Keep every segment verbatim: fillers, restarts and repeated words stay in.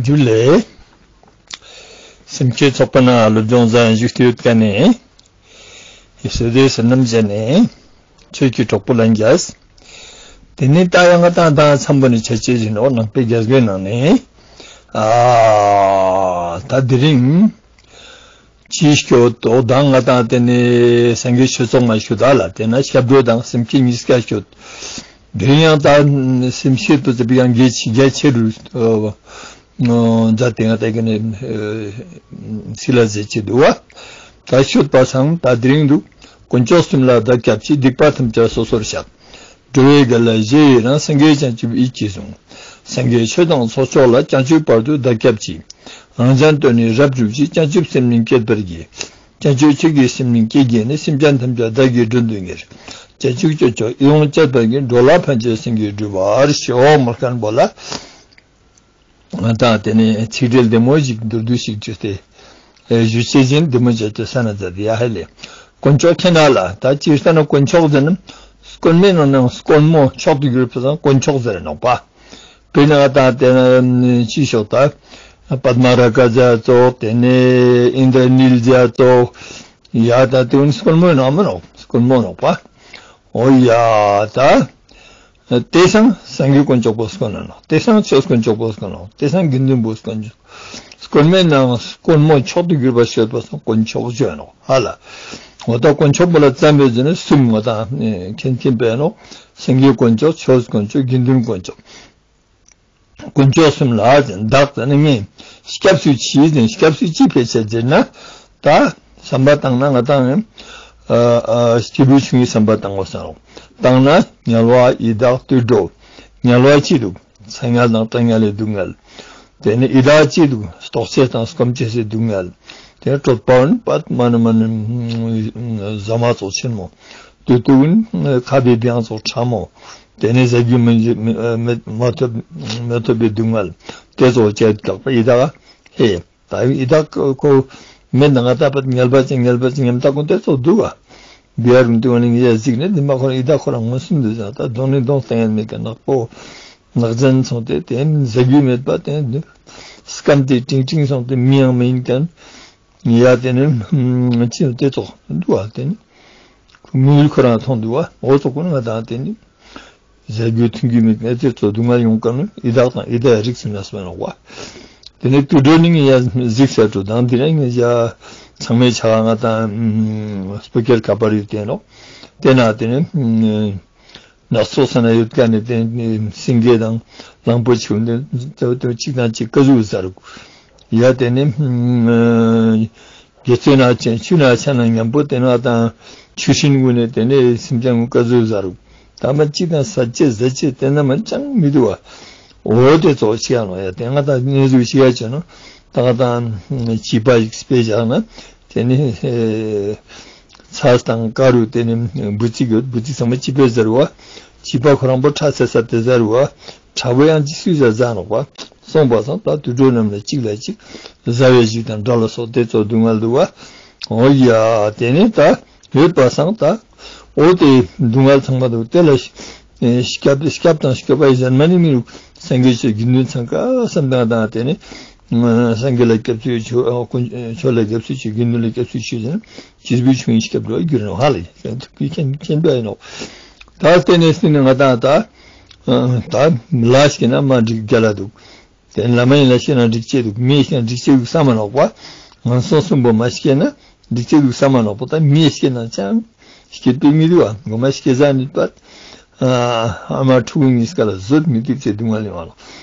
ཇུ་ལེ། སེམས་བསྐྱེད་ཚོགས་པ་ནང་སློབ་སྦྱོང་བཟང་ཞུ་སྟེ་ཡོད་མཁན་ནི། ཡེ་སུ་དེ་སེམས་རྣམ་བཞི་ནས། ཆོས་ཀྱི་གྲོགས་པོ་ལ་འཇལ། དེ་ནས་ད་ཡང་ང་དང་དང་འཚམས་པོ་ནས་ཆ་ཆེ་བཞིན་འོ་ནང་པའི་རྒྱལ་སྒོའི་ནང་ནས། ཨ། ད་དེ་རིང་། ཅིའི་སྐྱོ་དོ་དང་ང་དང་དེ་ནས་སངས་རྒྱས་ཆོས་ཚོགས་མ་ཞུ་ད་ལ་དེ་ན་སྐྱབས་འགྲོ་དང་སེམས་བསྐྱེད་གཉིས་ཀ་སྐྱོ། དེ་ཡང་ད་སེམས་བསྐྱེད་དུ་ཙི་པི་ཡང་རྒྱ་ཆེ་རྒྱ་ཆེ་རུ། མཛད་དེ་ང་དག་གི་ནི་སྲིད་ལ་ཟེར་གྱི་འདུག་བ། ད་ཤོད་པ་སང་ད་དེ་རིང་འདུག་དཀོན་མཆོག་གསུམ་ལ་བདག་སྐྱབས་མཆི། སྡིག་པ་ཐམས་ཅད་སོ་སོར་བཤགས། འགྲོ་བའི་དགེ་ལ་བཞི་ཡི་རང་། སངས་རྒྱས་བྱང་ཆུབ་ཡིད་ཀྱིས་བཟུང་། སངས་རྒྱས་ཆོས་དང་ཚོགས་མཆོག་ལ། བྱང་ཆུབ་བར་དུ་བདག་སྐྱབས་མཆི། རང་སྦྱོང་དོན་ནི་རབ་བསྒྲུབས་ཤིང་། བྱང་ཆུབ་སེམས་ནི་བསྐྱེད་པར་བགྱི། བྱང་ཆུབ་ཆོས་ཀྱི་སེམས་ནི་བསྐྱེད་བགྱིས་ནས། སེམས་ཅན་ཐམས་ཅད་བདག་གིས་མགྲོན་དུ་གཉེར། བྱང་ཆུབ་སྤྱོད་མཆོག་ཡིད་འོང་སྤྱད་པར་བགྱི། འགྲོ་ལ་ཕན་ཕྱིར་སེམས་བསྐྱེད་བསྒྲུབ་པར་ཤོག་མ་ཁན་པོ་ལ། ང་དང་དེ་ནས་ཚིག་འགྲེལ་བདེ་མོ་ཞིག་མདོར་བསྡུས་ཤིག་བཅོས་ཏེ། ཨེ་ཞུ་ཆེད་བཞིན་བདེ་མོ་བྱས་ཏེ་ས་ན་མཛད་དེ་ཡ་ཧེ་ལེ། དཀོན་མཆོག་ཁྱེད་རྣམས་ལ་ད་སྤྱིར་བཏང་ན་དཀོན་མཆོག་ཟེར་ན། དཀོན་མའི་ནང་ནས་དཀོན་མོ་མཆོག་ཏུ་གྱུར་པ་སང་དཀོན་མཆོག་ཟེར་ནོག་པ། དཔེར་ན་ང་དང་དེ་ན་ཅི་ཤོག་ད། པདྨ་རཱ་ག་ཟེར་ཙོགས་དེ་ནས་ཨིནྡྲ་ནཱི་ལ་ཟེར་ཙོགས། ཡ་ད་དེ་བོ་ནི་དཀོན་མོའི་ནང་མི་ནོག་དཀོན་མོ་ནོག་པ། འོ་ཡ་ད། དེ་སང་སངས་རྒྱས་དཀོན་མཆོག་པོ་དཀོན་ནོག་དེ་སང་ཆོས་དཀོན་མཆོག་པོ་དཀོན་ནོག་དེ་སང་དགེ་འདུན་པོ་དཀོན་མཆོག་དཀོན་མའི་ནང་དཀོན་མོ་མཆོག་ཏུ་གྱུར་པ་ཞེས་པ་སང་དཀོན་མཆོག་བརྗོད་ནོག་ཧ་ལ། འོ་ད་དཀོན་མཆོག་པོ་ལ་བརྩམས་པའི་ཟེར་ནས་གསུམ་ང་དང་མཁྱེན་མཁྱེན་པས་ནོག་སངས་རྒྱས་དཀོན་མཆོག་ཆོས་དཀོན་མཆོག་དགེ་འདུན་དཀོན་མཆོག་དཀོན་མཆོག་གསུམ་ལ་བདག་ཙམ་ནི་ངས་སྐྱབས་སུ་མཆི་ཟེར། སྐྱབས་སུ་མཆི་ཕལ་ཆེར་ཟེར་ན། ད་བསམ་པ་བཏང་ན་བཏང་ཡང་། ཨ་ཨ་སྐྱེས་བུ་ཆུང་ངུའི་བསམ་པ་བཏང་བ་ས་རོགས། བཏང་ན་དམྱལ་བ་ཡི་དྭགས་དུད་འགྲོ། དམྱལ་བ་གཅིག་འདུག་ཚ་དམྱལ་དང་གྲང་དམྱལ་ལས་སྡུག་བསྔལ། དེ་ནས་ཡི་དྭགས་གཅིག་འདུག་ལྟོགས་ཆེས་དང་སྐོམ་ཆེས་སི་སྡུག་བསྔལ། དེ་ནས་གྲོད་པ་བོ་ནི་པད་མ་ནི་མ་ནི་ཟ་མ་ཙོགས་ཆེན་མོ། དུས་དུ་ཁ་བའི་བེང་ཙོགས་ཕྲ་མོ། དེ་ནས་ཟ་རྒྱུ་མི་འཇི་མི་མི་མ་ཐོབ་མི་ཐོབ་པའི་སྡུག་བསྔལ། དེ་ཚོ་བཅད་དགག་པ་ཡི་དྭགས་ཧེ། ད་ཡི་དྭགས་ཁོ་མེད་ན་ང་ད་པད་ངལ་བ་ཅན་ངལ་བ་ཅན་ངམ་ད་ཁོ་དེ་ཚོ་སྡུག་བ། བི་ཡར་མི་དུ་བ་ནི་ངི་ཡ་གཟིགས་ནས་འདི་མ་ཁོ་ཡི་དྭགས་ཁོ་རང་མངོན་སུམ་དུ་ཟ་ད་གདོང་ནི་གདོང་སྟེང་ཡན་མེད་ཀྱི་ནག་པོ། ནག་ཅན་ཚོང་དེ་དེ་ཟ་རྒྱུ་མེད་པ་དེ་སྐམ་དེ་ཀྲིང་ཀྲིང་སོང་དེ་མི་ཡང་མི་ཡིན་ཀྱང་། ཡ་དེ་ནི་ཅི་དེ་ཚོ་འདུག་བ་དེ་ནི། མིག་ཁོ་རང་མཐོང་འདུག་བ། འོ་ཙོག་ཀུན་ང་དང་དེ་ནི། ཟ་རྒྱུ་འཐུང་རྒྱུ་མེད་ནས་དེ་ཚོ་སྡུག་བསྔལ་ཡོང་ག་ནི་ཡི་དྭགས་དང་ཡི་དྭགས་རིགས་སུ་མེད་སོང་ནོག་བ། དེ་ནི་དུད་འགྲོ་ནི་ངས་ཡ་གཟིགས་ས་དྲུག་དང་དེ་རིང་ངས་ཡ་ཚང་མའི་ཆ་ང་དང་སྤུ་གེར་ཁ་པར་ཡོད་དེ་ནོག་དེ་ན་དེ་ནི། ནགས་ཚལ་ས་ན་ཡོད་མཁན་ནི་དེ་སེང་གེ་དང་གླང་པོ་ཆེ་དེ་དེ་གཅིག་དང་གཅིག་ཀ་ཟུག་ཟ་རུག་ཡ་དེ་ནི་རྒྱལ་ཚོད་ན་ཆེན་ཆུ་ན་ཆ་ན་མཉམ་པོ་དེ་ན་དང་ཆུ་ཤིན་དགུ་ནས་དེ་ནས་སེམས་ཅན་ཀ་ཟུག་ཟ་རུག་ད་མ་གཅིག་དང་ཟ་ཅེས་ཟ་ཅེས་དེ་ན་མ་ཅང་མི་འདུག་བ། འོ་དེ་ཚོ་ཤི་ཡ་ནོ་ཡ་དེ་ང་དང་གནས་ཟུག་ཤི་ཡ་ཅེ་ནོ་ད་ང་དང་བྱིས་པ་ཞིག་སྤེལ་བཞག་ན་དེ་ནི། ཚྭ་དང་དཀར་རུ་དེ་ནི་འབུ་ཚིག་ཡོད། འབུ་ཚིག་ཚང་མ་བྱིས་པས་ཟ་རུ་བ། བྱིས་པ་ཁོ་རང་པོ་ཁྲག་ཚ་ས་དེ་ཟ་རུ་བ། ཁྲག་པོ་ཡང་ཅི་སུས་ཟ་ཟ་ནོག་བ། སོང་པ་སང་ད་དུད་འགྲོ་རྣམས་ལ་གཅིག་ལ་གཅིག་ཟ་བའི་གཞུག་དང་དགྲ་ལ་སོགས་དེ་ཚོ་སྡུག་བསྔལ་འདུག་བ། འོ་ཡ་དེ་ནི་ད་ཡོད་པ་སང་ད། འོ་དེ་སྡུག་བསྔལ་ཚང་མ་འདུག་དེ་ལ་སྐྱབས་སྐྱབས་དང་སྐྱོབ་པ་ཡི་གཞན་མ་ནི་མི་རུ་སངས་རྒྱས་ཆོས་དགེ་འདུན་ཚང་ཀ་བསམ་དང་དང་དེ་ནི། སངས་རྒྱས་ལ་སྐྱབས་སུ་མཆི། དཀོན་མཆོག་ལ་སྐྱབས་སུ་མཆི། དགེ་འདུན་ལ་སྐྱབས་སུ་མཆི་ཟེར་ན། སྐྱེས་བུ་ཆུང་ཡིན་སྐྱབས་འགྲོ་གྱུར་ནོ་ཧ་ལ་ཡིན་ཐུགས་ཀྱི་མཁྱེན་མཁྱེན་པ་ཡིན་ནོ། ད་ལྟེ་ནས་སྲིད་ནས་ང་དང་ད། ད་ལ་ཤེས་ན་མ་འགྲིག་རྒྱ་ལ་འདུག་དེ་ལ་མ་ཡིན་ལ་ཤེས་ན་འགྲིག་ཅེས་འདུག་མི་ཤེས་ན་འགྲིག་ཅེས་འདུག་བསམ་མ་ནོག་པ། ངན་སོང་གསུམ་པོ་མ་ཤེས་ན་འགྲིག་ཅེས་འདུག་བསམ་མ་ནོག་པ། ད་མི་ཤེས་ན་ཅང་ཤེས་པའི་མི་འདུག་བ། ངོ་མ་ཤེས་ས་ནི་པད། ཨ་མ་ཕྲུ་གུ་གཉིས་ཀ་ལ་བཟོད་མི་ཐུབ་ཅེས་སྡུག་བསྔལ་ཡོང་བ་ནོག་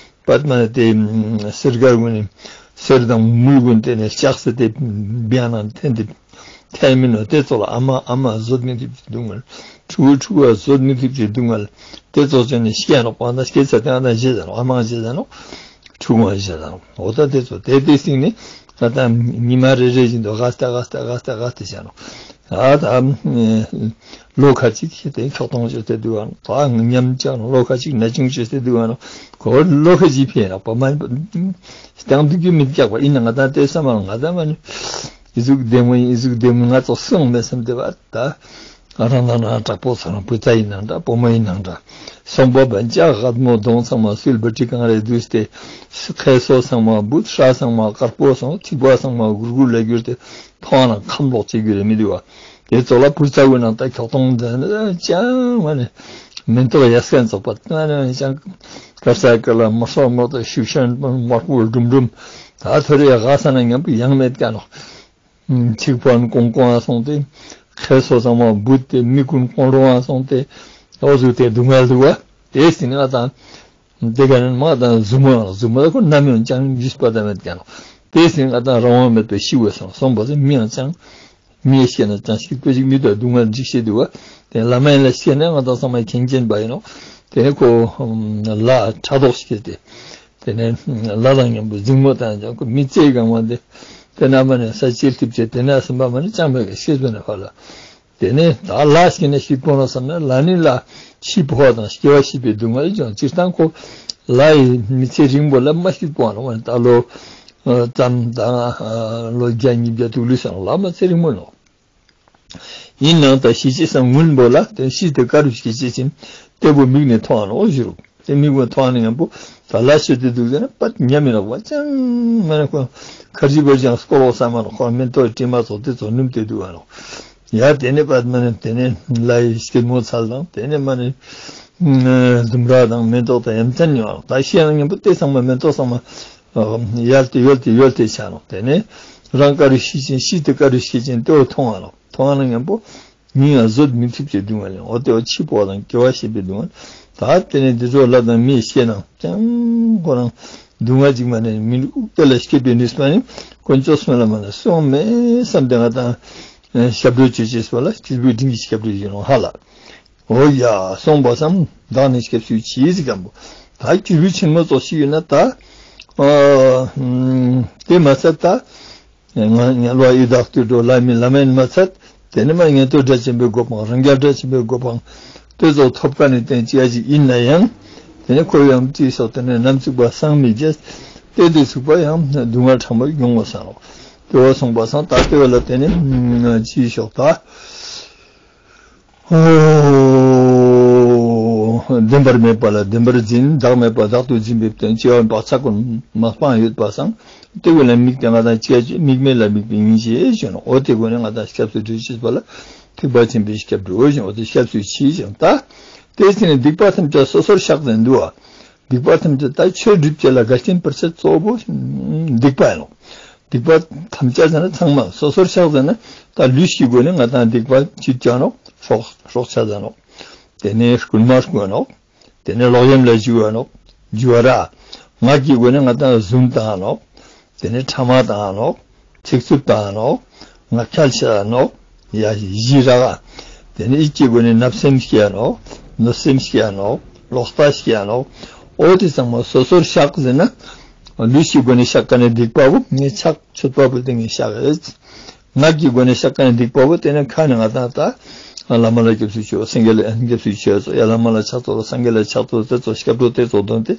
པད་མ་ནི་དེ་གསེར་དཀར་ཀུན་ནི་གསེར་དང་དངུལ་ཀུན་དེ་ནས་ལྕགས་སེ་དེ་བེང་ནང་འཐེན་ཏེ་འཐེན་མིན་ནོ་དེ་ཚོ་ལ་ཨ་མ་ཨ་མ་བཟོད་མི་ཐུབ་ཀྱི་སྡུག་བསྔལ། ཕྲུ་གུ་ཕྲུ་གུ་བ་བཟོད་མི་ཐུབ་ཀྱི་སྡུག་བསྔལ། དེ་ཚོ་ཚོ་ནི་སྐྱེ་ནོག་པ་ན་སྐྱེ་ཚ་དེ་ཨ་ན་བཞེས་ཟ་ནོག་ཨ་མ་བཞེས་ཟ་ནོག་ཕྲུ་གུ་བ་བཞེས་ཟ་ནོག་འོ་ད་དེ་ཚོ་དེ་དེ་སྟེང་ནི་ད་ལྟ་ཉི་མ་རེ་རེ་བཞིན་དུ་ཧ་སྟ་ཧ་སྟ་ཧ་སྟ་ཧ་སྟ་བྱ་ནོག་ཨ་ད་ལོ་ཁ་ཅིག་ཤི་དེ་ཁྱོག་ཐོང་བྱས་ཏེ་འདུག་ཨ་ནོག་ཉམས་ཆག་ནོག་ལོ་ཁ་ཅིག་ན་ཆུང་བྱས་ཏེ་འདུག་ཨ་ནོག་ཁོ་ལོ་ཁ་ཅིག་ཕེ་ནོག་པ་མ་སྟེང་དུ་རྒྱུ་མི་རྒྱག་པ་ཡིན་ན་ང་ད་ལྟའི་ས་མ་ང་ད་མ་ནི་ཨི་ཟུག་བདེ་མོ་ཡིན་ཨི་ཟུག་བདེ་མོ་ང་ཚོ་སོང་མེད་བསམ་བསྡད་པ་ད་ རང་དང་རང་དྲག་པོ་ཚང་བུ་ཚ་ཡིན་ནང་འདྲ་བུ་མོ་ཡིན་ནང་འདྲ། སོང་པ་བན་ཅག་སྒ་མོ་གདོང་ཚང་མ་སུལ་བུ་ཁྲི་གང་རེ་བསྡུས་ཏེ། ཁའི་སོ་ཚང་མ་བུད་ཧྲ་ཚང་མ་དཀར་པོ་སོང་ཐིགས་པ་ཚང་མ་གུར་གུར་ལ་གྱུར་ཏེ། མཐོང་ན་ཁམས་ལོག་བྱེད་རྒྱུ་རེད་མི་འདུག་བ། དེ་ཚོ་ལ་བུ་ཚ་བུ་ནང་ད་ཁྱོག་གཏོང་མཛད་ནས་ཅང་མ་ནས་མེ་ཏོག་ཡ་སྐན་ཚོགས་པ་ང་ནས་ཅང་དཀར་ས་དཀར་ལ་མ་སོགས་མ་ཏོག་ཤུགས་ཤན་དམར་པོ་སྒྲུམ་སྒྲུམ། ད་ཐོ་རེ་ཡ་ག་ས་ན་མཉམ་པོ་ཡང་མེད་ཀ་ནོག་ཚིག་ཕོན་ཀོང་ཀོང་ཨ་སོང་སྟེ། ཁའི་སོ་ཚང་མ་བུད་དེ་མི་ཀུན་ཀོང་རོང་ཨ་སོང་སྟེ། ཨོ་ཟུག་དེ་སྡུག་བསྔལ་འདུག་བ། དེ་སྲིད་ང་དང་། དེ་ག་ནས་མ་དང་གཟུགས་མོ་ཡང་གཟུགས་མོ་ལ་ཁོ་ནམ་ཡང་ཅང་འཇིགས་པ་དང་མེད་ཀྱང་། དེ་སྲིད་ང་དང་རང་དབང་མེད་པའི་ཤི་བའི་སང་སོང་བ་ཟེར་མི་ཡང་ཅང་། མི་ཡང་སྐྱེ་ན་ཅང་ཤི་དཔེ་ཅིག་མི་དང་སྡུག་བསྔལ་འཇིགས་བྱེད་འདུག་བ། དེ་ལ་མ་ཡིན་ལ་སྐྱེ་ན་ང་དང་ཚང་མ་མཁན་ཆེན་པ་ཡིན་ནོ། དེ་ཁོ་ལ་ཕྲག་དོག་སྐྱེས་ཏེ། དེ་ནས་ལ་དང་མཉམ་པོ་གཟིགས་མོ་དང་ཀྱང་ཁོ་མི་ཚེ་གང་བ་འདི། དེ་ན་མ་ནས་ས་ཕྱིར་ཐིབས་བྱས་དེ་ན་སེམས་པ་མ་ནས་ཅང་མེད་ཀ་ཤེས་པ་ནས་ཧ་ལ། དེ་ནས་ད་ལ་ཞིག་ནས་ཤི་སྤོང་ལ་བསམ་ན་ལ་ནི་ལ་ཤི་སྤོ་བ་དང་སྐྱེ་བ་ཤི་བའི་སྡུག་བསྔལ་ཀྱང་སྤྱིར་བཏང་ཁོ་ལ་ཡི་མི་ཚེ་རིང་པོ་ལ་མ་ཤི་སྤོང་ལ་ད་ལོ་ཙམ་དང་ལོ་བརྒྱ་ཉིས་བརྒྱ་དུག་ལུས་སང་ལ་མ་ཚེ་རིང་པོ་ནོ། ཡིན་ནང་ད་ཤི་ཅེས་སང་སྔོན་པོ་ལ་དེ་ཤི་དེ་དཀའ་རུ་ཤི་ཅེས་ཅིན་ལྟེ་བུ་མིག་ནས་མཐོང་ཨ་ནོ་ཞུ་རུ། དེ་མིག་མ་མཐོང་ནས་ཡང་པོ་ད་ལ་ཤི་དེ་འདུག་ཟེར་ན་པད་ཉམས་མི་རག་པ་ཅང་མ་ནས་ཁོ་ཁར་ཇི་བར་ཅང་སྐོར་བ་ས་མ་ནོ་ཁོ་མེ་ཏོག་དྲི་མ་ཚོགས་དེ་ཚོ་སྣུམ་དེ་འདུག་ཨ་ནོ། ཡ་དེ་ནས་པད་མ་ནས་དེ་ནས་ལ་ཡི་སྐྱིད་མོ་ཚལ་དང་དེ་ནས་མ་ནས་ལྡུམ་ར་དང་མེ་ཏོག་དང་ཡ་མཚན་ཉོ་ཨ་ནོ། ད་ཤི་ཡང་ཡང་པོ་དེ་ཚང་མ་མེ་ཏོག་ཚང་མ་ཡལ་ཏེ་ཡོལ་ཏེ་ཡོལ་ཏེ་ཆ་ནོ། དེ་ནས་རང་དཀའ་རུ་ཤི་ཅིན་ཤི་དེ་དཀའ་རུ་ཤི་ཅིན་ལྟེ་བུ་མཐོང་ཨ་ནོ། མཐོང་ཨ་ནོ་ཡང་པོ། མི་ཡང་བཟོད་མི་ཐུབ་ཅེས་སྡུག་བསྔལ་ཡང་འོ་དེ་བ་འཆི་འཕོ་བ་དང་སྐྱེ་བ་ཤི་བའི་སྡུག་བསྔལ། ད་དེ་ནས་འདི་ཚོ་ལ་དང་མི་ཤེས་ན་ཅང་ཁོ་རང་སྡུག་བསྔལ་ཅིག་མ་ནས་མི་འདུག་དེ་ལ་སྐྱེས་པའི་ནུས་པ་ནི་དཀོན་མཆོག་གསུམ་ལ་མ་ནས་སོང་མེད་བསམ་དེ་ང་དང་ཞབས་བྲོ་བྱེད་ཅེས་པ་ལ་སྐྱེས་བུའི་འབྲིང་གི་ཞབས་བྲོ་ཡིན་རུང་ཧ་ལ། འོ་ཡ་སོང་བ་བསམ་བདག་ནི་སྐྱབས་སུ་མཆི་ཟིག་གམ་པོ། ད་སྐྱེས་བུ་ཆེན་མོ་ཚོ་ཞིག་ཡོད་ན་ད། དེ་མ་ཚད་ད། ང་ངལ་བ་ཡི་དྭགས་དུད་འགྲོ་ལ་མི་ལ་མེན་མ་ཚད། དེ་ནི་མ་ཉན་ཐོས་སྒྲ་ཆེན་པོའི་གོ་འཕང་རང་རྒྱལ་སྒྲ་ཆེན་པོའི་གོ་འཕང་། དེ་ཚོ་ཐོབ་ཀ་ནས་བསྟན་ཅི་ཡ་ཅིག་ཡིན་ན་ཡང་། དེ་ནི་ཁོ་ཡང་ཅིའི་ཕྱོགས་དེ་ནས་ནམ་ཚུགས་པ་སངས་མི་རྒྱས། དེ་དུས་ཚུགས་པ་ཡང་སྡུག་བསྔལ་ཕྲ་མོ་ཡོང་ངོ་ས་ནོ། དེ་བ་སོང་པ་སང་ད་ལྟེ་བ་ལ་དེ་ནི་ཅིའི་ཕྱོགས་ད། ཨོ། བདེན་པར་མེད་པ་ལ་བདེན་པར་འཛིན། བདག་མེད་པ་བདག་ཏུ་འཛིན་པའི་དོན་སྐྱེ་བ་བག་ཆགས་ཀུན་མ་སྤངས་ཡོད་པ་སང་། དེ་བས་ན་མིག་དེ་ང་དང་སྐྱེ་མིག་མེད་ལ་དམིགས་པའི་སྙིང་རྗེ་ཞེས་ནོ། འོ་དེ་སྒོ་ནས་ང་དང་སྐྱབས་སུ་འགྲོ་ཅེས་པ་ལ་ཐེག་པ་ཆེན་པོའི་སྐྱབས་འགྲོ་ཞེས་འོ་དེ་སྐྱབས་སུ་མཆི་ཞེས་ད། དེ་ཚེ་ནི་སྡིག་པ་ཐམས་ཅད་སོ་སོར་བཤགས་ཟེར་འདུག་བ། སྡིག་པ་ཐམས་ཅད་ད་ཆོས་སྒྲུབ་བྱེད་ལ་འགལ་རྐྱེན་བར་ཆད་གཙོ་བོ་སྡིག་པ་ཡིན་ནོ། སྡིག་པ་ཐམས་ཅད་ཟེར་ན་ཚང་མ་སོ་སོར་བཤགས་ཟེར་ན་ད་ལུས་ཀྱི་སྒོ་ནས་ང་དང་སྡིག་པ་ཅི་བྱ་ནོ། སྲོག་སྲོག་ཆགས་ཟེར་ནོ། དེ་ནས་རྐུན་མ་རྐུ་ནོ། དེ་ནས་ལོག་གཡེམ་ལ་འཇུག་པ་ནོ། འཇུག་པ་ར། ངག་གི་སྒོ་ནས་ང་དང་རྫུན་བཏང་ནོ། དེ་ནས་ཕྲ་མ་བཏང་ནོ། ཚིག་རྩུབ་བཏང་ནོ། ངག་འཁྱལ་བྱས་ནོ། ཡ་བཞི་ར་ག་དེ་ནས་ཡིད་ཀྱི་སྒོ་ནས་བརྣབ་སེམས་སྐྱེ་ནོ། གནོད་སེམས་སྐྱེ་ནོ། ལོག་ལྟ་སྐྱེ་ནོ། འོ་དེ་ཚང་མ་སོ་སོར་བཤགས་ཟེར་ན། ལུས་ཀྱི་སྒོ་ནས་བཤགས་ཀ་ནས་སྡིག་པ་བོ་ངས་ཕྱག་མཆོད་པ་བུལ་ཏེ་ངས་བཤགས་ཡོད། ངག་གི་སྒོ་ནས་བཤགས་ཀ་ནས་སྡིག་པ་བོ་དེ་ནས་ཁ་ནས་ང་དང་ད། བླ་མ་ལ་སྐྱབས་སུ་མཆིའོ། སངས་རྒྱས་ལ་སྐྱབས་སུ་མཆིའོ། ཡ་བླ་མ་ལ་ཕྱག་འཚལ་ལོ། སངས་རྒྱས་ལ་ཕྱག་འཚལ་ལོ། དེ་ཚོ་སྐྱབས་འགྲོ་དེ་ཚོ་འདོན་ཏེ།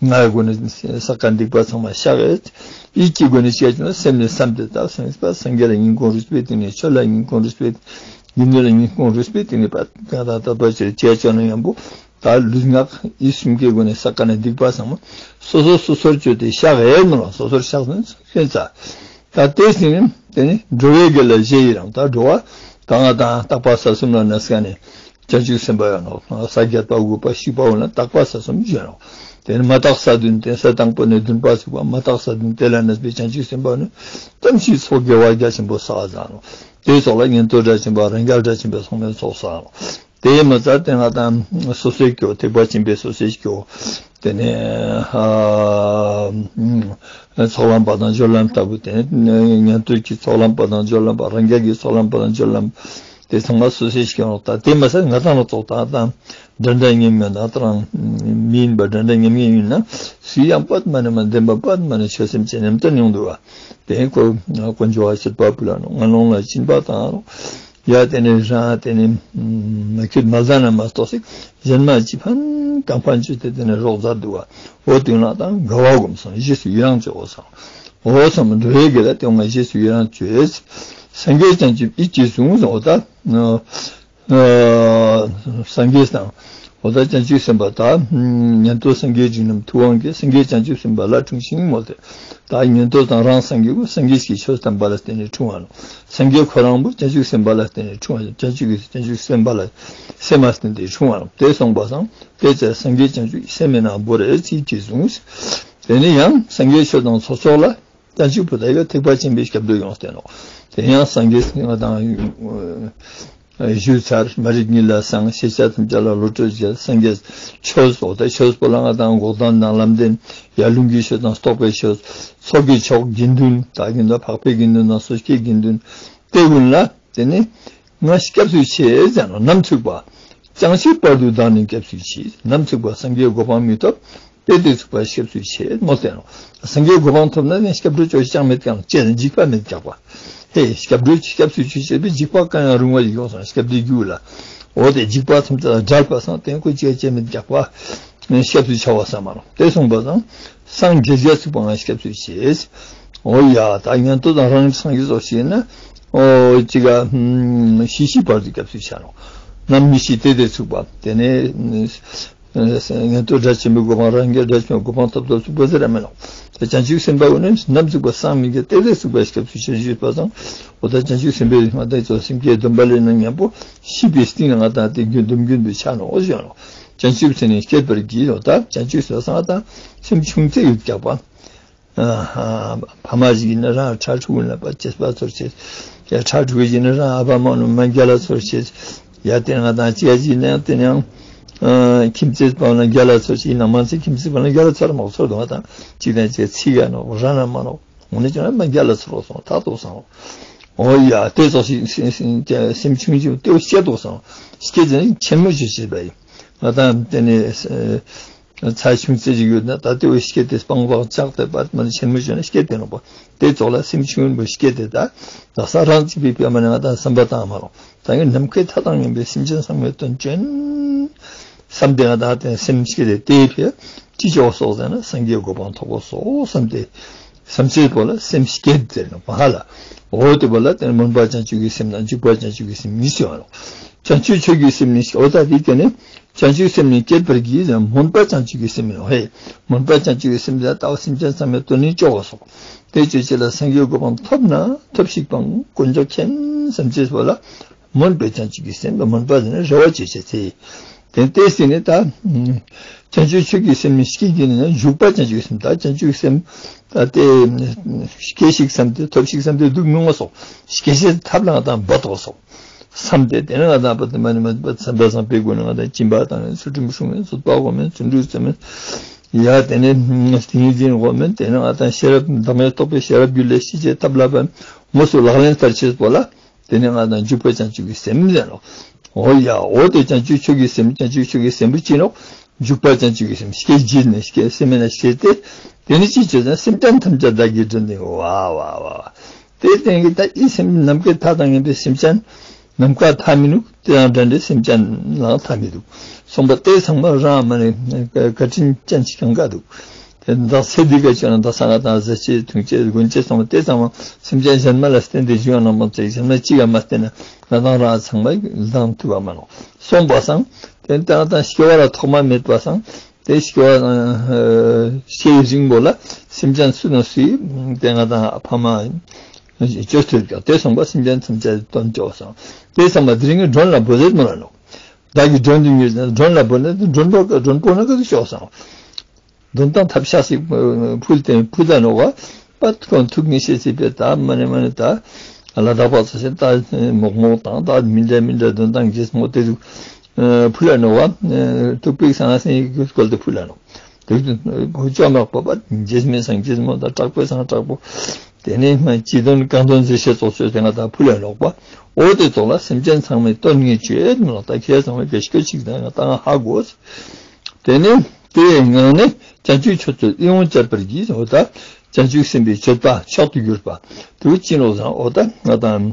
ངག་གི་སྒོ་ནས་བསགས་ཀ་སྡིག་པ་ཚང་མ་བཤགས་ཡོད། ཡིད་ཀྱི་སྒོ་ནས་བཤགས་ཀྱི་ན་སེམས་ནས་བསམ་སྟེ་ད་སེམས་པ་སངས་རྒྱས་ལ་སྙིང་ཁོང་རུས་པའི་གཏིང་ནས་ཆོས་ལ་སྙིང་ཁོང་རུས་པའི་དགེ་འདུན་ལ་སྙིང་ཁོང་རུས་པའི་གཏིང་ནས་པ་ད་ད་ད་པ་ཆེ་ཆེ་ཆོ་ན་ཡང་པོ་ད་ལུས་ངག་ཡིད་གསུམ་གྱི་སྒོ་ནས་བསགས་ཀ་ནས་སྡིག་པ་ཚང་མ་སོ་སོ་སོ་སོར་བཅོས་ཏེ་བཤགས་ཡོད་མ་ལ་སོ་སོར་བཤགས་ནས་ཤེས་ཚ། ད་དེ་ཟིན་དེ་ནི་འགྲོ་བའི་དགེ་ལ་བཞེས་ཡི་རང་ད་འགྲོ་བ་ད་ང་དང་རྟག་པ་ས་གསུམ་ལ་གནས་ས་ནས་བྱང་ཆུབ་སེམས་དཔའ་ཡོད་ནོ། ས་བརྒྱད་པ་དགུ་པ་བཞི་པ་འོ་ན་རྟག་པ་ས་གསུམ་བཞེས་ནོ། དེ་ནི་མ་དག་ས་བདུན་དེ་ས་དང་པོ་ནས་བདུན་པ་ཚུགས་པ་མ་དག་ས་བདུན་དེ་ལ་གནས་པའི་བྱང་ཆུབ་སེམས་དཔའ་ནི་ཙམ་ཞིག་ཚོགས་དགེ་བ་རྒྱ་ཆེན་པོ་བསགས་ས་ནོ། དེའི་ཚོགས་ལ་ཉན་ཐོས་སྒྲ་ཆེན་པོ་རང་རྒྱལ་སྒྲ་ཆེན་པོའི་ཚོགས་མའི་ཚོགས་བསགས་ནོ། དེ་མ་ཚད་དེ་ང་དང་སོ་སོའི་སྐྱོ་ཐེག་པ་ཆེན་པོའི་སོ་སོའི་སྐྱོ། དེ་ནས་ཚོགས་ལམ་པ་དང་སྦྱོར་ལམ་ལྟ་བུ་དེ་ནས་ཉན་ཐོས་ཀྱི་ཚོགས་ལམ་པ་དང་སྦྱོར་ལམ་པ་རང་རྒྱལ་གྱི་ཚོགས་ལམ་པ་དང་སྦྱོར་ལམ། དེ་ཚང་མ་སོ་སོའི་སྐྱོ་ད་དེ་མ་ཚད་ང་དང་ལ་ཚོགས་དང་དང་འདྲ་འདྲ་ངེས་མེད་ན་དང་མི་ཡིན་པ་འདྲ་འདྲ་ངེས་ངེས་ཡིན་ན་སུ་ཡང་པད་མ་ནས་མ་བདེན་པ་པད་མ་ནས་ཆོས་སེམས་ཅན་ནམ་ད་མྱོང་འདུག་བ། དེ་ཁོ་དཀོན་མཆོག་ཨ་ཤད་པ་ཕུ་ལ་ནོ་ང་ལོང་ལ་སྦྱིན་པ་དང་ཡ་དེ་ནས་རང་དེ་ནས་མ་ཁྱོད་མ་ཟ་ན་མ་གཏོགས་སྲིད་གཞན་མ་ཅི་ཕན་གང་ཕན་ཅི་དེ་དེ་ནས་རོགས་མཛད་འདུག་བ། འོ་དུས་ན་དང་དགའ་བ་སྒོམ་སང་རྗེས་སུ་ཡི་རང་བྱེད་འོ་སང་འོ་སང་འགྲོ་བའི་དགེ་ལ་དེ་ང་རྗེས་སུ་ཡི་རང་བྱེད། སངས་རྒྱས་བྱང་ཆུབ་ཡིད་ཀྱིས་བཟུང་སོང་འོ་ད། ཨ་སངས་རྒྱས་དང་། འོ་ད་བྱང་ཆུབ་སེམས་དཔའ་དག་ཉན་ཐོས་སངས་རྒྱས་འབྱུང་རྣམས་ཐུབ་དབང་གིས། སངས་རྒྱས་བྱང་ཆུབ་སེམས་དཔའ་ལ་འཁྲུངས་ཤིང་མོལ་ཏེ། ད་ཉན་ཐོས་དང་རང་སངས་རྒྱས་པོ་སངས་རྒྱས་ཀྱི་ཆོས་དམ་པ་ལ་བརྟེན་ནས་འཁྲུངས་པ་ནོ། སངས་རྒྱས་ཁོ་རང་པོ་བྱང་ཆུབ་སེམས་དཔའ་ལ་བརྟེན་ནས་འཁྲུངས་པ། བྱང་ཆུབ་ཀྱི་བྱང་ཆུབ་སེམས་དཔའ་ལ་སེམས་ལ་བརྟེན་ཏེ་འཁྲུངས་པ་ནོ། དེ་སོང་པ་སང་དེ་ཚེ་སངས་རྒྱས་བྱང་ཆུབ་སེམས་མེད་ན་འབོ་རེ་ཚིག་གིས་བཟུང་། དེ་ནས་ཡང་སངས་རྒྱས་ཆོས་དང་ཚོགས་མཆོག་ལ། བྱང་ཆུབ་བུ་དག་གིས་ཐེག་པ་ཆེན་པོའི་སྐྱབས་འགྲོ་ཡོངས་བསྟན་ནོ། དེ་ཡང་སངས་རྒྱས་ང་དང་ཞུ་ཚར། མ་རིག་གཉིད་ལས་སངས། ཤེས་བྱ་ཐམས་ཅད་ལ་བློ་གྲོས་རྒྱས། སངས་རྒྱས་ཆོས་སོགས་དེ་ཆོས་པོ་ལ་ང་དང་འགོག་སྡོམ་དང་ལམ་བདེན། ཡར་ལུང་གི་ཆོས་དང་རྟོགས་པའི་ཆོས། ཚོགས་ཀྱི་མཆོག་དགེ་འདུན། ད་དགེ་འདུན་འཕགས་པའི་དགེ་འདུན་དང་སོ་སྐྱེའི་དགེ་འདུན། དེ་ཀུན་ལ་དེ་ནི་ང་སྐྱབས་སུ་མཆི་ཟེར་ནོ། ནམ་ཚུགས་པ། བྱང་ཆུབ་བར་དུ་བདག་ནི་སྐྱབས་སུ་མཆི། ནམ་ཚུགས་པ་སངས་རྒྱས་གོ་འཕང་མི་ཐོབ། དེ་དེ་ཚུགས་པ་སྐྱབས་སུ་མཆི་མོལ་ཏེ་ནོ། སངས་རྒྱས་གོ་འཕང་ཐོབ་ན་ནི་སྐྱབས་འགྲོ་ཅོ་ཅང་མེད་ཀྱང་ཅེས་འཇིགས་པ་མེད་ཀྱག་པ། ཧེ་སྐྱབས་འགྲོ་སྐྱབས་སུ་མཆི་ཅེས་པའི་འཇིགས་པ་གང་ཡང་རུང་བ་ཡོང་སོང་སྐྱབས་འགྲོའི་རྒྱུད་ལ། འོ་དེ་འཇིགས་པ་ཐམས་ཅད་བསྒྲལ་བ་སང་དེ་ཀོ་ཅེས་ཅེས་མེད་ཀྱག་པ། སྐྱབས་སུ་མཆི་བ་སམ་མ་ནོ། དེ་སོང་པ་སང་སངས་རྒྱས་རྒྱ་ཚུགས་པ་ང་སྐྱབས་སུ་མཆི། འོ་ཡ་ད་ཉན་ཐོས་དང་རང་སངས་རྒྱས་སོགས་ཤེས་ན། འོ་ཅི་ག་ཤི་ཤི་བར་དུ་སྐྱབས་སུ་མཆི་ནོ། ནམ་མི་ཤི་དེ་དེ་ཚུགས་པ་དེ་ནས། ཉན་ཐོས་སྒྲ་ཆེན་པོའི་གོ་འཕང་རང་རྒྱལ་སྒྲ་ཆེན་པོའི་གོ་འཕང་ཐོབ་ཐོབ་ཚུགས་པ་ཟེར་ར་མེད་ནོ། དེ་བྱང་ཆུབ་སེམས་དཔའ་བོ་ནི་ནམ་ཚུགས་པ་སངས་མི་རྒྱས་དེ་དེ་ཚུགས་པ་སྐྱབས་སུ་མཆི་ཞུས་པ་སང་། འོ་ད་བྱང་ཆུབ་སེམས་དཔའི་རིགས་མ་དེ་ཚོ་སེམས་བསྐྱེད་སྡོམ་པ་ལས་ན་མཉམ་པོ་ཤི་བའི་སྟེང་ལ་ང་དང་དེ་རྒྱུན་སྡོམ་རྒྱུན་དུ་ཆགས་ནོ་ཞུ་ནོ། བྱང་ཆུབ་སེམས་ནི་བསྐྱེད་པར་བགྱི་ནོ། ད་བྱང་ཆུབ་སེམས་སང་ང་དང་སེམས་ཆུང་ཙེ་ཡོད་ཀྱག་པ། ཨ་ཧ། ཕ་མ་ཞིག་ཡིན་ན་རང་ཁྲ་ཕྲུ་གུ་ལ་པ་གཅེས་པ་ཚོར་བྱེད། ཡ་ཁྲ་ཕྲུ་གུ་ཡིན་ན་རང་ཨ་ཕ་མ་ནུ་མ་རྒྱ་ལ་ཚོར་བྱེད། ཡ་དེ་ང་དང་ཅི་ཡ་ཡིན་ན་ཡང་དེ་ནའང་ཁྱིམ་མཚེས་པ་ན་རྒྱ་ལ་ཚོར་བྱེད་ཡིན་ན་མ་ཚེ་ཁྱིམ་མཚེས་པ་ན་རྒྱ་ལ་ཚོར་མ་ཚོར་དུ་ང་དང་ཅིག་དང་ཅིག་ཚིག་ཡ་ནོ་ར་ན་མ་ནོ། འོ་ནི་ཅང་མ་རྒྱ་ལ་ཚོར་སོང་ཐག་ཏོ་སང་། འོ་ཡ་དེ་ཚོ་ཞིག་སེམས་ཆུང་ཆུང་དེ་བཤད་ཏོ་སང་། སྐད་ཆ་ཆེན་མོ་ཞིག་བྱེད་པ་ཡིན། ང་དང་དེ་ནས། ཚ་ཆུང་ཙེ་ཞིག་ཡོད་ན་ད་ལྟ་བའི་སྐད་དེ་སྤང་སྤང་ལྕག་དེ་པར་མ་ནི་ཆེན་མོ་བྱས་ན་སྐད་དེ་ནོག་པ། དེ་ཙོགས་ལ་སེམས་ཆུང་པོ་སྐད་དེ་ད་ད་ས་རང་ཅི་པའི་པའི་མ་ནི་ང་དང་བསམ་པ་བཏང་མ་རུང་ད་ངས་ནམ་མཁའི་མཐའ་དང་མཉམ་པའི་སེམས་ཅན་ཚང་མའི་དོན་བྱོན། བསམ་དེ་ང་དང་དེ་སེམས་སྐད་དེ་དེ་ཕེ་ཅི་ཅོག་སོགས་ཟེར་ན་སངས་རྒྱས་གོ་འཕང་ཐོབ་གོ་སོགས་བསམ་དེ། བསམ་ཚུལ་པོ་ལ་སེམས་བསྐྱེད་ཟེར་ནོག་པ་ཧ་ལ། འོ་དེ་པོ་ལ་དེ་ནི་སྨོན་པ་བྱང་ཆུབ་ཀྱི་སེམས་དང་འཇུག་པ་བྱང་ཆུབ་ཀྱི་སེམས་གཉིས་སུ་ཡོད་ནོག་བྱང་ཆུབ་ཆོས་ཀྱི་སེམས་ནི་འོ་ད་དེ་དེ་ནི། བྱང་ཆུབ་སེམས་ནི་བསྐྱེད་པར་བགྱི་ཟེར་སྨོན་པ་བྱང་ཆུབ་ཀྱི་སེམས་ཡིན་ནོ། ཧེ། སྨོན་པ་བྱང་ཆུབ་ཀྱི་སེམས་ལ་ལྟ་བ་སེམས་ཅན་ཚང་མའི་དོན་ནི་ཅོག་གོ་སོགས། དེ་ཅོ་ཅེས་ལ་སངས་རྒྱས་གོ་འཕང་ཐོབ་ན་ཐོབ་ཤིག་པང་དཀོན་མཆོག་མཁྱེན་བསམ་ཅེས་པོ་ལ། སྨོན་པའི་བྱང་ཆུབ་ཀྱི་སེམས་ལ་སྨོན་པ་ཟེར་ན་རེ་བ་ཅོ་ཅེས་ཚེ། དེ་ལྟས་ཟིན་ནས་ད། བྱང་ཆུབ་ཆོས་ཀྱི་སེམས་ནི་སྐྱེ་གྱུར་ནས་ན་འཇུག་པ་བྱང་ཆུབ་ཀྱི་སེམས་ད་བྱང་ཆུབ་ཀྱི་སེམས། ད་དེ། སྐྱེ་ཞིག་བསམ་སྟེ་ཐོབ་ཞིག་བསམ་སྟེ་སྡུག་མི་མངའ་སོགས་སྐྱེ་ཤེས་ཐབས་ལ་ང་དང་འབད་དོ་སོགས། བསམ་སྟེ་དེ་ནས་ང་དང་པ་དེ་མ་ནི་མ་པ་བསམ་པ་བཟང་པོའི་སྒོ་ནས་ང་དང་སྦྱིན་པ་དང་ཚུལ་ཁྲིམས་སྲུང་མིན་ཚོད་དཔག་གོ་མིན་ཚུལ་ཁྲིམས་བརྩི་མིན། ཡ་དེ་ནས་ཏིང་འཛིན་གོ་མིན་དེ་ནས་ང་དང་ཤེས་རབ་བདག་མེད་རྟོགས་པའི་ཤེས་རབ་རྒྱུད་ལས་ཤེས་བྱའི་ཐབས་ལ་བབ་དངོས་སུ་ལག་ལེན་བསྟར་ཆེད་པོ་ལ། དེ་ནས་ང་དང་འཇུག་པ་བྱང་ཆུབ་ཀྱི་སེམས་ཟེར་ནོ། འོ་ཡ་འོ་དེ་བྱང་ཆུབ་ཆོས་ཀྱི་སེམས་བྱང་ཆུབ་ཆོས་ཀྱི་སེམས་པོ་ཅི་ནོ། འཇུག་པ་བྱང་ཆུབ་ཀྱི་སེམས་སྐྱེ་བགྱིས་ནས་སྐྱེ་སེམས་ན་སྐྱེ་སྟེ། དེ་ནི་ཅི་བྱེད་ན་སེམས་ཅན་ཐམས་ཅད་བདག་གིས་བསྒྲལ་ནས་ཝ་ཝ་ཝ། དེ་སྟེང་གི་ད་ཨི་སེམས་ནམ་མཁའི་མཐའ་དང་མཉམ་པའི་སེམས་ཅན། ནམ་མཁའ་མཐའ་མི་ནུག་དེ་དང་འདྲ་འདྲའི་སེམས་ཅན་ལའང་མཐའ་མི་འདུག་སོང་པ་དེ་ཚང་མ་རང་མ་ནས་བཀའ་དྲིན་ཅན་ཞིག་གང་ག་འདུག་དེ་ད་ཚེ་འདི་ག་ཅོ་ན་ད་ས་ང་དང་ཟ་ཆེ་འཐུང་ཆེ་གོན་ཆེ་སོང་པ་དེ་ཚང་མ་སེམས་ཅན་གཞན་མ་ལ་བརྟེན་ཏེ་བྱུང་ཡང་ན་མ་ཚེ་གཞན་མ་གཅིག་ག་མ་བརྟེན་ན་ང་དང་རང་ཚང་མ་ལྡང་ཐུབ་པ་མ་ནོ། སོང་པ་སང་དེ་ད་ང་དང་སྐྱེ་བ་ལ་ཐོག་མ་མེད་པ་སང་དེ་སྐྱེ་བ་སྐྱེ་རིང་པོ་ལ་སེམས་ཅན་སུ་ན་སུའི་དེ་ང་དང་ཕ་མ་བཅོས་ཐུབ་ཀྱང་དེ་སོང་པ་སེམས་ཅན་ཚང་མ་དོན་ཅོག་སང་དེ་ཚང་མ་དེ་རིང་གི་མགྲོན་ལ་འབོད་ཟེར་མོ་ལ་ནོ། བདག་གིས་མགྲོན་དུ་གཉེར་ཏེ་མགྲོན་ལ་འབོད་ན་མགྲོན་པོ་མགྲོན་པོ་ན་ག་དུ་ཤོག་སང་། མགྲོན་དང་ཐབས་ཤ་ཞིག་ཕུལ་ཏེ་ཕུལ་ད་ནོ་བ། པ་ཁོང་ཐུགས་ངེས་ཤེས་སྲིད་པའི་ད་མ་ནི་མ་ནི་ད། ལ་དྭགས་པ་ཚོ་ཞིག་ད་མོག་མོག་དང་ད་མི་འདྲ་མི་འདྲ་དོན་དང་རྗེས་མོ་དེ་ཚོ་ཕུལ་ལ་ནོ་བ། ཐུགས་པིག་སང་སེང་གི་སྐོལ་དུ་ཕུལ་ལ་ནོ། དེ་ཚོ་བུ་ཅོ་མག་པ་པ་རྗེས་མའི་སང་རྗེས་མོ་ད་དྲག་པོའི་སང་དྲག་པོ། དེ་ནས་མ་སྤྱི་དོན་རྐང་དོན་ཟེར་བཤད་ཙོགས་ཚོས་དེ་ང་ད་ཕུལ་ལ་ནོག་པ། འོ་དེ་ཙོགས་ལ་སེམས་ཅན་ཚང་མའི་དོན་ངེས་བྱེད་ནོ་ད་ཁྱེད་ཚང་མའི་བེད་སྐྱོ་ཅིག་ད་ང་ད་ང་ཧ་གོ། དེ་ནས་དེའི་ངང་ནས་བྱང་ཆུབ་མཆོག་ཏུ་ཡིད་འོང་སྤྱད་པར་བགྱི། འོ་ད་བྱང་ཆུབ་སེམས་དཔའི་སྤྱོད་པ་མཆོག་ཏུ་གྱུར་པ་དེ་བོ་ཅི་ནོག་ཟེར་ན་འོ་ད་ང་དང་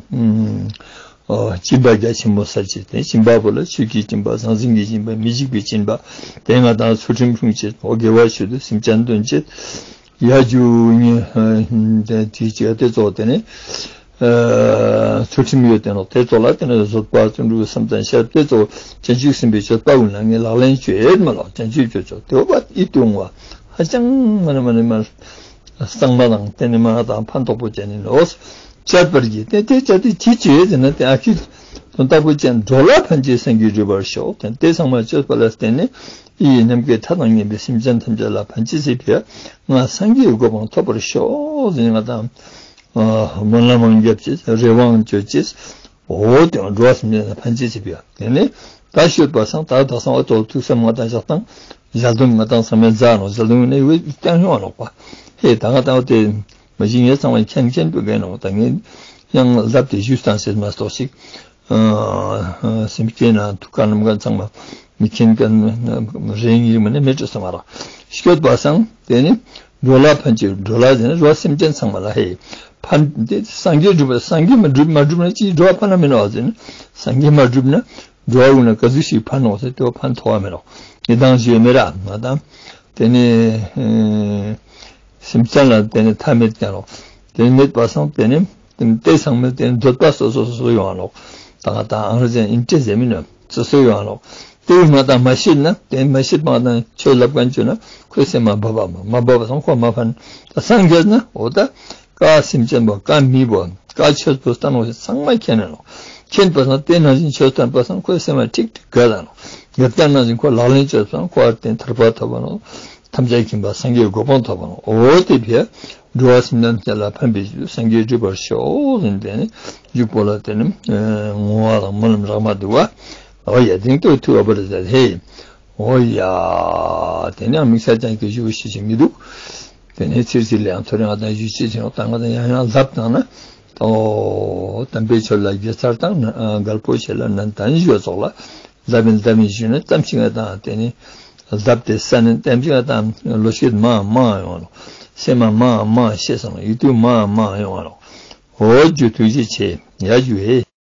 ཨ་སྦྱིན་པ་རྒྱ་ཆེན་པོ་ས་བཅད་དེ་སྦྱིན་པ་པོ་ལ་ཆོས་ཀྱི་སྦྱིན་པ་ཟང་ཟིང་གི་སྦྱིན་པ་མི་འཇིགས་པའི་སྦྱིན་པ་དེ་ང་དང་ཚུལ་ཁྲིམས་སྲུང་བྱེད་འོ་དགེ་བ་ཆོས་དུ་སེམས་ཅན་དོན་བྱེད་ཡ་རྒྱུ་ཉེ་དེ་དེ་བཅས་དེ་ཙོགས་དེ་ནས། ཚུལ་ཁྲིམས་ཡོད་དེ་ནོ་དེ་ཚོ་ལ་དེ་ནས་བཟོད་པ་བརྩོན་འགྲུས་བསམ་གཏན་ཤེས་རབ་དེ་ཚོ་བྱང་ཆུབ་སེམས་དཔའི་སྤྱོད་པ་ཀུན་ལ་ངས་ལག་ལེན་བཅོས་མ་ལགས་བྱང་ཆུབ་སྤྱོད་ཆོག་དེ་བ་ཡིད་དུ་འོང་བ་ཧ་ཅང་མ་ནི་མ་ནི་མ་གཙང་མ་དང་དེ་ནི་མ་དང་ཕན་ཐོགས་པོ་ཅན་ནི་ལོ། སྤྱད་པར་བགྱི་སྟེ་དེ་སྤྱད་དེ་ཅི་བྱེད་ཟེར་ན་དེ་ཨ་ཁྱི་དོན་དག་པོ་ཅན་འགྲོ་ལ་ཕན་ཕྱིར་སངས་རྒྱས་འགྲུབ་པར་ཤོག་དེ་དེ་ཚང་མ་སྤྱོད་པ་ལ་བརྟེན་ནས་ཡིད་ནམ་མཁའི་མཐའ་དང་མཉམ་པའི་སེམས་ཅན་ཐམས་ཅད་ལ་ཕན་ཕྱིར་བྱེད་པའི་ང་སངས་རྒྱས་གོ་འཕང་ཐོབ་པར་ཤོག་ཟེར་ང་དང་སྨོན་ལམ་མང་རྒྱབ་ཅེས་རེ་བའང་བཅོལ་ཅེས། འོ་དེ་འགྲོ་བ་སེམས་ཅན་ལ་ཕན་ཕྱིར་བྱེད་པའི་དེ་ནས་ད་ཤོད་པ་སང་ད་དག་སང་འོ་དོ་ཐུགས་སེམས་ང་དང་ཞག་དང་ཞལ་འདོན་ང་དང་ཚང་མས་མཛའ་ནོ་ཞལ་འདོན་ནས་ཡོད་ཀྱང་ཡོང་ལོག་པ་ཧེ་ད་ང་དང་འོ་དེ། མ་གཞི་ངས་ཚང་མ་མཁྱེན་མཁྱེན་པོ་རྒན་ནོ་ད་ངས་ཡང་ལབ་དེ་ཞུས་སྟངས་ཟེར་མ་གཏོགས་ཤིག་སེམས་སྐྱེ་ན་ཐུགས་ཀ་ནམ་ཀ་ཚང་མ་མི་མཁྱེན་མཁན་རེ་ཡིན་མིན་ནི་མི་འདྲ་སོང་བ་ར་སྐྱོད་པ་སང་དེ་ནི་འགྲོ་ལ་ཕན་ཕྱིར་འགྲོ་ལ་ཟེར་ན་རོ་སེམས་ཅན་ཚང་མ་ལ་ཧེ་ཕན་དེ་སངས་རྒྱས་སྒྲུབ་པ་སངས་རྒྱས་མ་སྒྲུབ་མ་སྒྲུབ་ན་ཅིའི་འགྲོ་བ་ཕན་ན་མི་ནོག་ཟེར་ན་སངས་རྒྱས་མ་སྒྲུབ་ན་འགྲོ་བ་ཀུན་ལ་ག་ཚོད་ཞིག་ཕན་ནོག་ཟེར་དེ་བ་ཕན་ཐོགས་བ་མི་ནོག་ངེས་དང་ཞིག་ཡོད་མེད་ར་ང་དང་དེ་ནི། སེམས་ཅན་ལ་དེ་ནི་མཐའ་མེད་ཀྱང་རོགས། དེ་ནི་མེད་པ་སང་དེ་ནི་དེ་ཚང་མས་དེ་ནི་འདོད་པ་སོ་སོ་སོ་སོ་ཡོང་བ་ལོག་ད་ང་དང་ཨང་རེ་ཟན་ཨིན་ཏྲེ་ཟེར་མི་ནི་སོ་སོ་ཡོང་བ་ལོག་དེ་བས་ང་དང་མ་ཤེས་ན་དེ་མ་ཤེས་པ་དང་ཆོས་ལབ་མཁན་བྱུང་ན་ཁོའི་སེམས་མ་བབ་པ་མ་མ་བབ་པ་སང་ཁོ་མ་ཕན། ད་སངས་རྒྱས་ན་འོ་ད་ཀ་སེམས་ཅན་པོ་ཀ་མི་བོ་ཀ་ཆོས་པོ་ལྟ་ནོ་ཚང་མ་མཁྱེན་ནས་ལོག་མཁྱེན་པ་སང་དེ་ནང་བཞིན་ཆོས་བསྟན་པ་སང་ཁོའི་སེམས་མ་ཁྲིག་ཁྲིག་དགའ་ལ་ནོ་དགའ་ལ་ནང་བཞིན་ཁོ་ལག་ལེན་བཅོས་སང་ཁོ་ཨར་བརྟེན་ཐར་པ་ཐོབ་པ་ནོ། ཐམས་ཅད་མཁྱེན་པ་སངས་རྒྱས་གོ་འཕང་ཐོབ་པ་ནོ། འོ་དེ་ཕྱིར་འགྲོ་བ་སེམས་ཅན་ཐམས་ཅད་ལ་ཕན་པའི་ཕྱིར་སངས་རྒྱས་འགྲུབ་པར་ཤོག་ཟེར་ནས་དེ་ནི་འཇུག་པོ་ལ་དེ་ནི་བསྔོ་བ་དང་སྨོན་ལམ་རག་མ་འདུག་བ། འོ་ཡ་དེང་དུ་ཐུག་བ་པར་ཟེར་ཧེ། འོ་ཡ། དེ་ནས་དམིགས་བསལ་ཅན་གྱི་ཞུ་ཞུ་ཞིག་མི་འདུག་དེ་ནས་ཚིར་ཚིར་ལ་ཡང་ཐོ་རེ་ང་དང་ཞུ་ཅི་ཆེན་ད་ང་དང་ཡང་ཡང་ལབ་བཏང་ན། ཨོ། དམ་པའི་ཆོས་ལ་དགེ་ཚར་དང་ན་ཨ་འགལ་པོ་བྱེད་ལ་ནན་ཏན་ཞུ་ཚོགས་ལ། ལབ་ཡིན་ལབ་ཡིན་ཞུས་ན་ཙམ་ཞིག་ང་དང་དེ་ནི། ལབ་དེ་ས་ནི་ཙམ་ཞིག་ང་དང་ལོ་ཤེད་མ་མ་ཡོང་ལོ། སེམས་མ་མ་མ་ཤེས་སོང་ཡིད་དུ་མ་མ་ཡོང་ལོ། འོ་རྒྱུ་ཐུགས་རྗེ་ཆེ་ཡ་རྒྱུ་ཧེ།